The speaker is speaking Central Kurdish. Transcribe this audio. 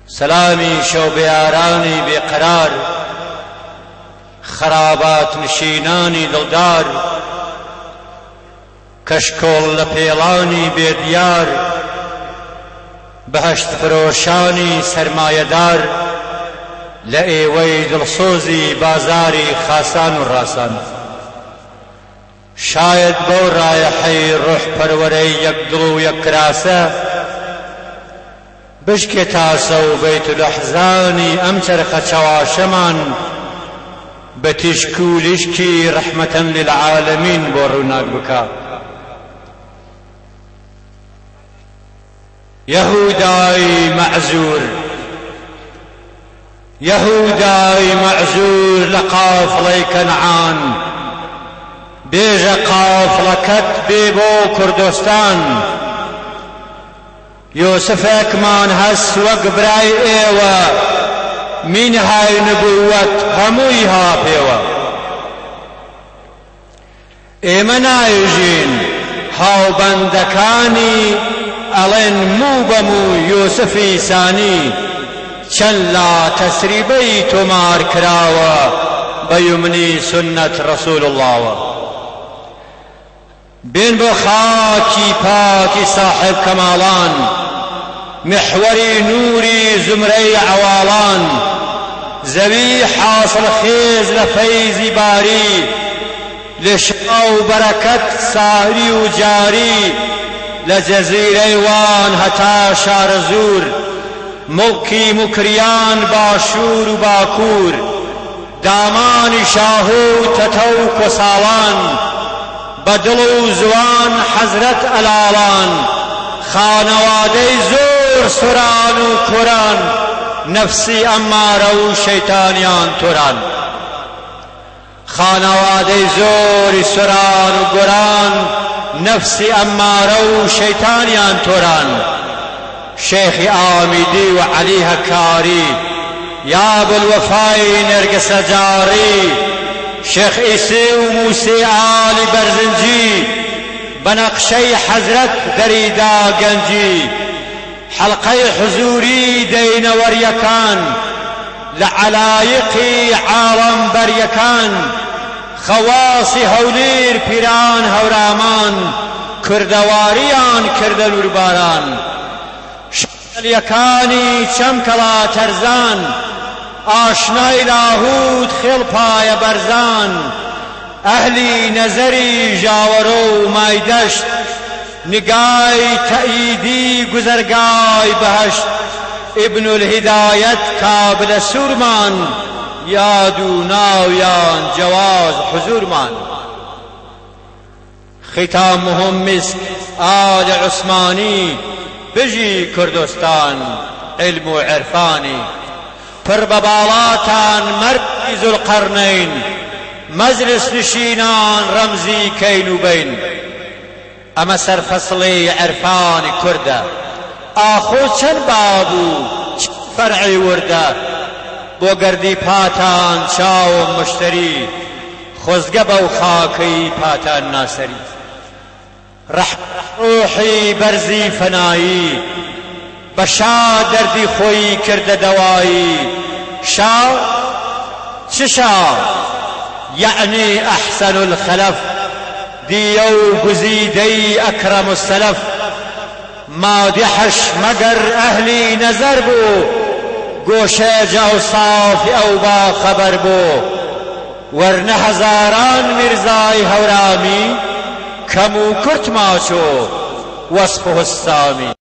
سەلامی شەوبێارانی بێ قەرار، خەرابات نشینانی دڵدار، کەشکۆڵ لە پێڵانی بێ دیار، بەهەشت فرۆشانی سەرمایەدار، لە ئێوەی دڵسۆزی بازاری خاسان و ڕاسان. شایەد بەو ڕایەحەی ڕۆح پەروەرەی یەک دڵ و یەک کراسە، بشکێ تاسە و بەیتولئەحزانی ئەم چەرخە چەواشەمان بە تیشک و لیشکی ڕەحمەتەن للعالمین بۆ ڕووناک بکا. یەهودای مەعزور یەهودای مەعزور لە قافڵەی کەنعان بێژە قافڵەکەت بێ بۆ کوردستان. یوسفێکمان هەس وەک برای ئێوە مینهای نبووەت هەمووی ها پێوە. ئێمە نایژین هاوبەندەکانی ئەڵێن موو بە موو یوسفی سانی چەند لا تەسریبەی تۆمار کراوە بە یومنی سوننەت ڕەسول اللەوە. بێن بۆ خاکی پاکی ساحێب کەماڵان، میحوەری نووری زومرەی عەواڵان، زەوی حاسڵخێز لە فەیزی باری، لێشاو بەرەکەت ساری و جاری، لە جەزیرەی وان هەتا شارەزوور، موڵکی موکریان باشوور و باکوور. دامانی شاهۆ و تەتە و کۆساوان، بە دڵ و زوان حەزرەت ئەلاڵان، خانەوادەی زۆر سۆران و کۆران، نەفسی ئەممارە و شەیتانیان تۆران. خانەوادەی زۆری سۆران و گۆران، نەفسی ئەممارە و شەیتانیان تۆران. شێخی ئامیدی و عەلی هەکاری، یابولوەفای نێرگسەجاڕی، شێخ ئیسی و موسی ئالی بەرزنجی، بە نەقشەی حەزرەت دەریدا گەنجی، حەڵقەی حزووری دەینەوەریەکان، لە عەلایقی عاڵەم بەریەکان، خەواسی هەولیر پیران هەورامان کوردەواریان کردە نورباران شالیەکانی چەم کەڵا تەرزان ئاشنای لاهوت خێڵ پایە بەرزان ئەهلی نەزەری ژاوەرۆ و مایدەشت نگای تەئیدی گوزەرگای بەهەشت ابن الهدایەت کابلە سوورمان یاد و ناویان جەواز حزوورمان ختامهم مسک آل عوسمانی بژی کوردستان علم و عرفانی پڕ بە باڵاتان مەردی ذوالقەرنەین مەجلس نشینان ڕەمزی کەین و بەین. ئەمە سەرفەسڵی عیرفانی کوردە ئاخۆ چەند باب و چەند فەرعی وردە بۆ گەردی پاتان چاوم مشتەری خۆزگە بەو خاکەی پاتان ناسەری ڕەحمەت ڕۆحی بەرزی فەنایی بە شا دەردی خۆی کردە دەوایی شا چ شا یەعنی احسن الخلف دیە و گزیدەی اکرم السلف مادحش مەگەر ئەهلی نەزەر بوو گۆشە جە ئەوسافی ئەو با خەبەر بوو وەرنە هەزاران میرزای هەورامی کەم و کورت ماچۆ وەسفه السامی.